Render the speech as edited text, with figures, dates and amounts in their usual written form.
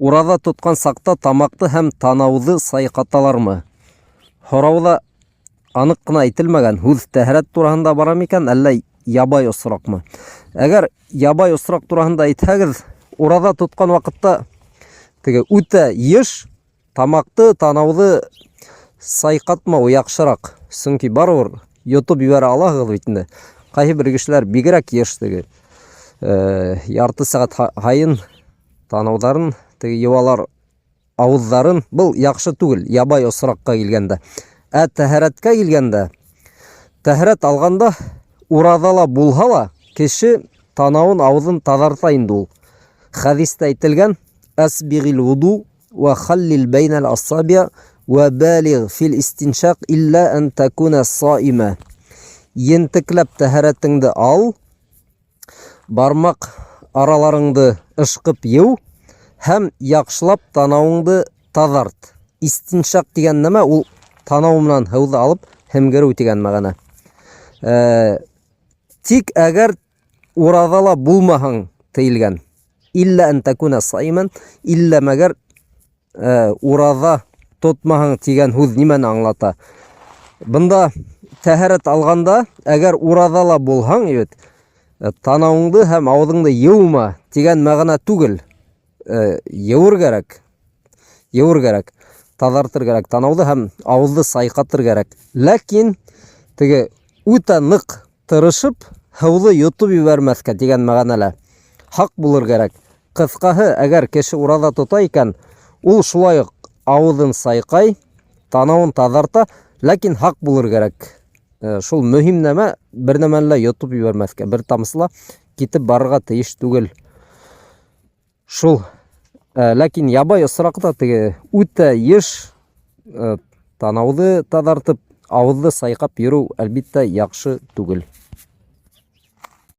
Ураҙа тотҡан саҡта тамаҡты һәм танауҙы сайҡаталармы? Һорауҙа аныҡ ҡына әйтелмәгән, һүҙ тәһәрәт тураһында бара микән, әллә ябай осраҡмы? Әгәр ябай осраҡ тураһында әйтһәгеҙ, ураҙа тотҡан ваҡытта теге үтә йыш Тамаҡты, танауҙы сайҡатмау яҡшыраҡ, сөнки барыбер йотоп ебәрә алаһығыҙ бит инде. Ҡайһы бер кешеләр бигерәк йыш теге э, ярты сәғәт һайын танауҙарын теге йыуалар, ауыҙҙарын. Был яҡшы түгел, ябай осраҡҡа килгәндә. Ә тәһәрәткә килгәндә, тәһәрәт алғанда ураҙала булһа ла, кеше танауын, ауыҙын таҙарта инде ул. Хәдистә әйтелгән, әсбигил вуду Вә халлил бәйнәл асабиа вә балигъ фил истиншак илля ән тәкүнә саимә. Ентекләп тәһәрәтеңде ал, бармаҡ араларыңды ышҡып йыу һәм яҡшылап танауыңды таҙарт. Истиншак тигән нәмә ул танау менән һыуҙы алып һемгереү тигән мәғәнә. Э, тик әгәр ураҙала булмаһаң тыйылган. Илля ан такуна саиман, илля мәгәр э, ураҙа тотмаһаң тигән һүҙ нимәне аңлата? Бында тәһәрәт алғанда, әгәр ураҙала булһаң, бит, э, танауыңды һәм ауыҙыңды йыума тигән мәғәнә түгел. Э, йыуыр кәрәк. Йыуыр кәрәк. Таҙартыр кәрәк танауҙы һәм ауыҙҙы сайҡатыр кәрәк. Ләкин теге үтә ныҡ Тырышып, һыуҙы йотоп ебәрмәҫкә тигән мәғәнәлә. Һаҡ булыр кәрәк. Ҡыҫҡаһы, әгәр кеше ураҙа тота икән, ул шулай уҡ ауыҙын сайҡай, танауын таҙарта, ләкин һаҡ булыр кәрәк. Э, шул мөһим нәмә, бер нәмәне лә йотоп ебәрмәҫкә, бер тамсы ла китеп барырға тейеш түгел. Шул. Ә, ләкин ябай осраҡта теге үтә еш ә, танауҙы таҙартып, ауыҙҙы сайҡап йөрөү, әлбиттә, яҡшы түгел.